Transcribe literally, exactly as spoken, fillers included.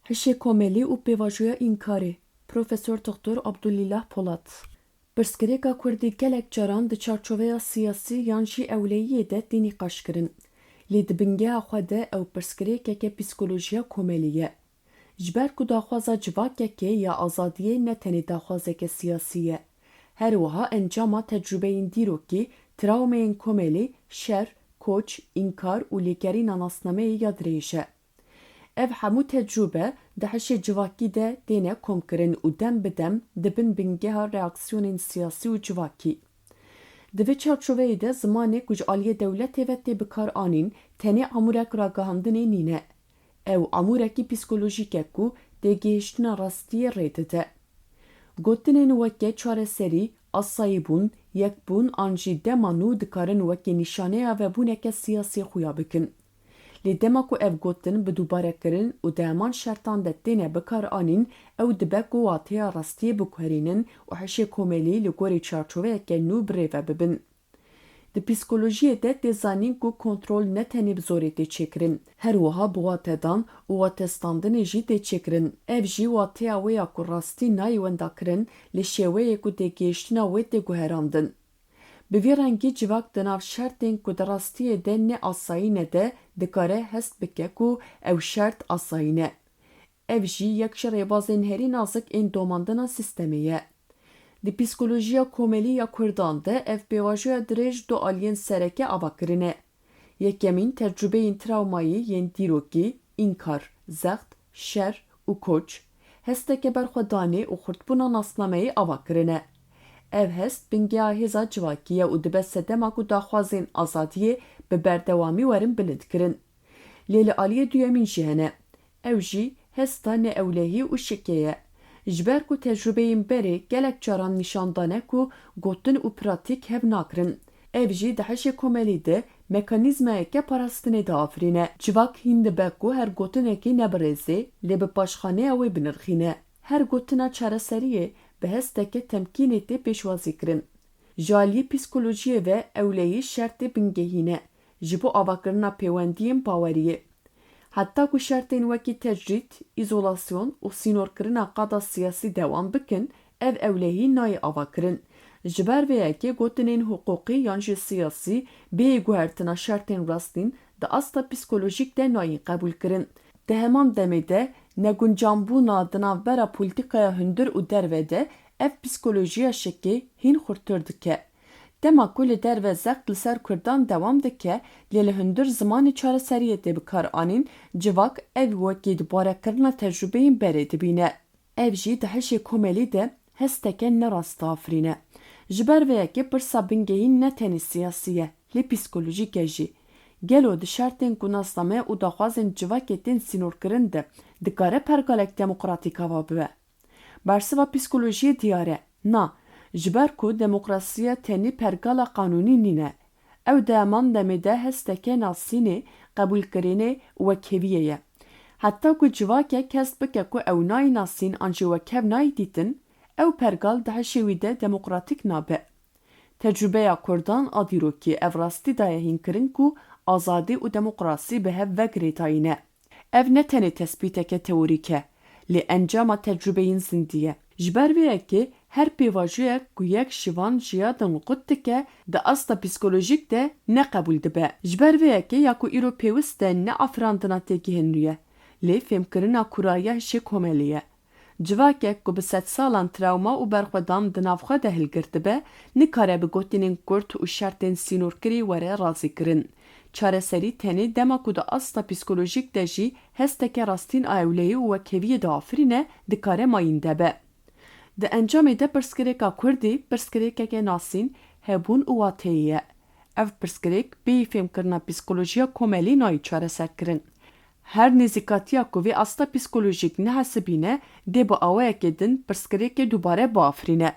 Hişê komelî û pêvajoya înkarê. Profesor Doktor Abdulîlah Polat. Pirsgirêka kurdî gelek caran di çarçoveya siyasî yan jî ewlehiyê de tê nîqaşkirin. Lê di bingeha xwe de ew pirsgirêkeke psîkolojiya komelî ye. Ji ber ku daxwaza civakekê ya azadiyê ne tenê daxwazeke siyasî ye. Her wiha encama tecrûbeyên dîrokî, trawmeyên komelî, şer, koç, înkar û lêkerîna nasnameyê ya dirêj e. Ev hemû tecrûbe di hişê civakî de têne komkirin û dem bi dem dibin bingeha reaksiyonên siyasî û civakî. Di vê çarçoveyê de zimanê ku ji aliyê dewletê ve tê bikaranîn, tenê amûrek ragihandinê nîne. Ew amûrekî psîkolojîk e ku têgihiştina rastiyê rê dide. Gotinên weke çareserî, asayîbûn, yekbûn an jî dema nû dikarin wekî nîşaneya vebûneke siyasî xuya bikin. Lê dema ku ev gotin bi dubare kirin û di heman şertan de têne bikaranîn, ew dibe ku wateya rastiyê biguherînin û hişê komelî li gorî çarçoveyeke nû birêve bibin. Di psîkolojiyê de tê zanîn ku kontrol ne tenê bi zorê tê çêkirin, her wiha bi watedan û watestandinê jî tê çêkirin. Ev jî wateya wê ya ku rastî nayê wendakirin, li şêweyê ku têgihiştina wê tê guherandin. Bi vî rengî civak di nav şertên ku di rastiyê de ne asayî ne de dikare hest bike ku ew şert asayî ne. Ev jî yek ji rêbazên herî nazik ên domandina sîstemê ye. Di psîkolojiya komelî ya kurdan de ev pêvajoya dirêj du aliyên sereke ava kirine. Yekemîn tecrûbeyên trawmayî yên dîrokî, înkar, zext, şer û koç, hesteke berxwedanê û xurtbûna nasnameyê ava kirine. Ev hest bingeha hêza civakî ye û dibe sedema ku daxwazên azadiyê bi berdewamî werin bilindkirin. Lê li aliyê duyemîn jî hene. Ew jî hesta neewlehî û şikê ye. Ji ber ku tecrûbeyên berê gelek caran nîşan dane ku gotin û pratîk hev nakirin. Ev jî di hişê komelî de mekanîzmayeke parastinê diafirîne. Civak hîn dibe ku her gotinekî ne bi rêzê, lê bi paşxaneya wê binirxîne. Her gotina çareseriyê bi hesteke temkînê tê pêşwazîkirin. Ji aliyê psîkolojiyê ve ewlehî şertê bingehîn e ji bo avakirina pêwendiyên baweriyê. Heta ku şertên wekî tecrîd, îzolasyon û sînorkirina qada siyasî dewam bikin, ev ewlehî nayê avakirin. Ji ber vê yekê gotinên hiqûqî yan jî siyasî bêyî guhertina şertên rastîn di asta psîkolojîk de nayîn qebûlkirin. Di heman demê de neguncanbûna di navbera polîtîkaya hundir û derve de ev psîkolojiya şikê hîn xurttir dike. Dema ku li derve zext li ser kurdan dewam dike, lê li hundir zimanê çareseriyê tê bikaranîn, civak ev wekî dubarekirina tecrûbeyên berê dibîne. Ev jî di hişê komelî de hesteke nerast diafirîne. Ji ber vê yekê pirsa bingehîn ne tenê siyasî ye, lê psîkolojîk e jî. Gelo di şertên ku nasname û daxwazên civakê tên sînorkirin de dikare pergalek demokratîk ava bibe? Bersiva psîkolojiyê diyar e. Na, ji ber ku demokrasiya tenê pergala qanûnî nîne. Ew di heman demê de hesteke nasînê, qebûlkirinê û wekheviyê ye. Heta ku civakek hest bike ku ew nayê nasîn an jî wekhev nayê dîtin, ew pergal di hişê wî de demokratîk nabe. Tecrûbeya kurdan a dîrokî ev rastî daye hînkirin ku azadî û demokrasî bi hev ve girêdayî ne. Ev ne tenê tespîteke teorîk e, lê encama tecrûbeyên zindî ye. Ji ber vê yekê her pêvajoyek ku yek ji van jiya dinqût dike, di asta psîkolojîk de ne qebûl dibe. Ji ber vê yekê ya ku îro pêwist e ne afirandina têgihên nû ye, lê fêmkirina kûrariya hişê komelî ye. Civakek ku bi sedsalan trawma û berxwedan di nav xwe de hilgirtibe, nikare bi gotinên kurt û şertên sînorkirî were razîkirin. Çareserî tenê dema ku di asta psîkolojîk de jî hesteke rastîn a ewlehî û wekheviyê diafirîne, dikare mayînde be. Di encamê de pirsgirêka kurdî pirsgirêkeke nasîn, hebûn û wateyê ye. Ev pirsgirêk bêyî fêmkirina psîkolojiya komelî nayê çareserkirin. Her nêzîkatiya ku vê asta psîkolojîk nehesibîne, dê bi awayekê din pirsgirêkê dubare biafirîne.